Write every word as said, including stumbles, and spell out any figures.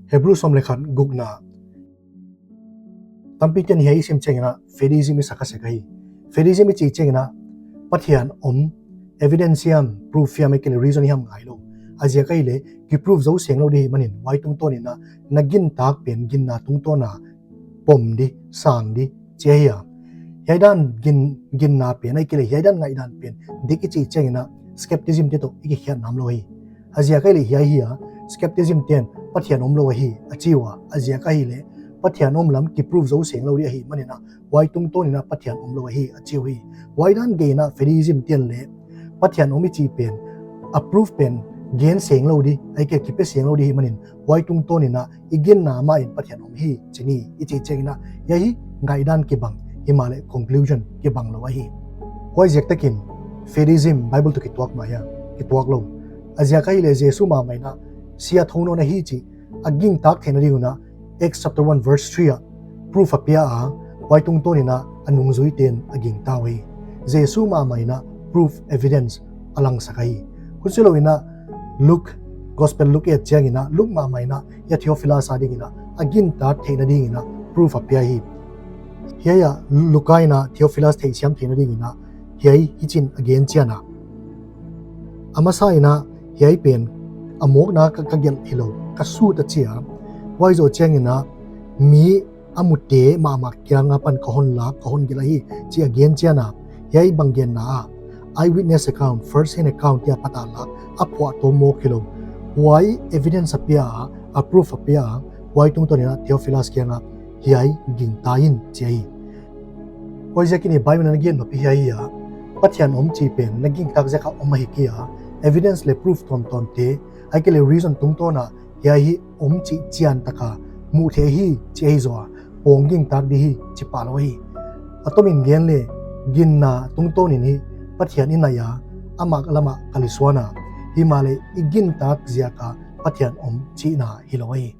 Hebru sawm leh khat gukna. Tampi ten hiai i sim chiangin a theism i sak a sek ahi. Theism i chih chiangin a Pathian om evidence hiam, proof hiam, ahihkeileh reason hiam ngailou. A ziak ahihleh kiprove zou senglou di ahihmanin, huai tungtawnin a na gintak pen ginna tungtawn a pom di, sang di, chi ahi a. Hiai dan gin, ginna pen, ahihkeileh hiai dan ngaihdan pen dik i chih chiangin a skepticism te toh i kikhiat nuam lou hi. A ziak ahihleh hiai hi a, skepticism ten Pathian omlou ahi a chi ua, a ziak ahihleh Pathian om lam kiprove zou senglou di ahihmanin a, huai tungtawnin a Pathian omlou ahi a chi uhi. Huai dan ngeina theism ten leh Pathian om i chih pen, a proof pen gen senglou di, ahihkeileh kipe senglou di ahihmanin, huai tungtawnin a i ginna mahin Pathian om hi chi ni i chih chiangin a, hiai hi ngaihdan kibang, himahleh conclusion kibang lou ahi. Huaiziak takin theism Bible toh kituak mah hia? Kituak lou. A ziak ahihleh Jesu mahmah in a si a thou nawn ahi chih a gintak theihna ding un a Acts chapter one verse three ah proof a pia a, huai tungtawnin a a nungzuiten a gingta uhi. Jesu mahmah in a proof, evidence a langsak ahi. Huchilouin a Luke, Gospel Luke et chiangin a Luke mahmah in a hiai Theophilus adingin a a gintak theihna dingin a proof a pia hi. Hiai a Luka in a Theophilus theihsiam theihna dingin a hiai hichi'n a gen chian a, a masa in a hiai pen a mawkna ka, ka gelh hilou, ka sut a chi a. Huai zoh chiangin a mi a mute mahmah kiang apan ka hon lak, ka hon gelh ahi chi a gen chian a. Hiai bang genna a, eyewitness account, first hand account te apat a lak, a phuahtawm mawk hilou, huai evidence a pia a, a proof a pia a, huai tungtawnin a Theophilus kiang a hiai gingta in chi ahi. Huaiziakin i Bible in a gen nop hiai hi a, Pathian om chih pen na gintak ziak a om ahi kei a, evidence leh proof tuamtuam te, ahihkeileh reason tungtawn a hiai hi om chih chiantak a muh theih hi chi ahi zaw a, pawng gintak di hi chi pah lou ahi. A tomin gen leh, ginna tungtawnin hi Pathian i nai a, amah lam ah ka lisuan a, himahleh i gintak ziak a Pathian om chihna hilou ahi.